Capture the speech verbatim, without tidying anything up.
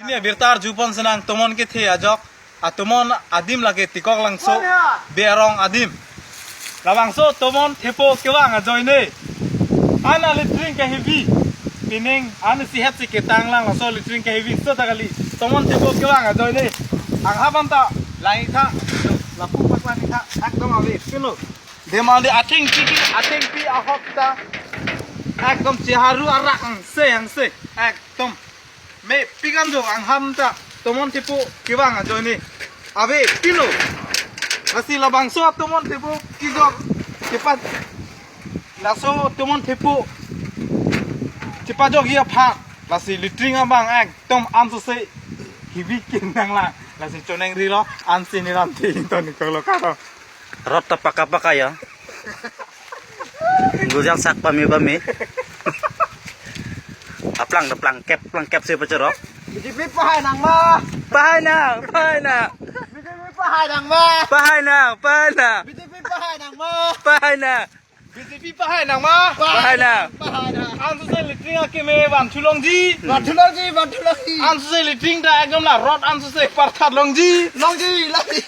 Pini abirta arjupon sinang tomon kethe ajok. Atomon adim lake Tikok Langso, Berong adim. Labangso tomon thepo kevang ajoine. An a latrine kahevi. Pining an sihat si ketang lang laso latrine kahevi so ta kali. Tomon thepo kevang ajoine. Anghap anta lang-ik tha. Lapu paklang-ik tha. Ekdom ave pilo. Demande athengpi, athengpi ahok ta. Ekdom cheharu arak angse angse. Ekdom. Mepik an jo anghap ta tomon thepo kevang ajoine ave pilo. Lasi labangso tomon thepo kejok kepat, laso tomon thepo chepajokji aphan lasi latrine abang ekdom ansose hevi kin nanglang. Lasi choningri lo, ansi nilam ti ton kolo karo. Rot ta paka paka ya. Gujang sak pame pame. Aplang ta plangkep plangkep si pachorok. B J P pahai nangma. Pahai nang, pahai nang. B J P pahai nangma. Pahai nang, pahai nang. B J P pahai nangma. Pahai nang. B J P pahai nangma. Pahai nang. Pahai nang. Ansose latrine akeme van thulongji. Van thulongji, van thulongji. Ansose latrine ta ekdom la rot ansose parthat longji. Longji, longji.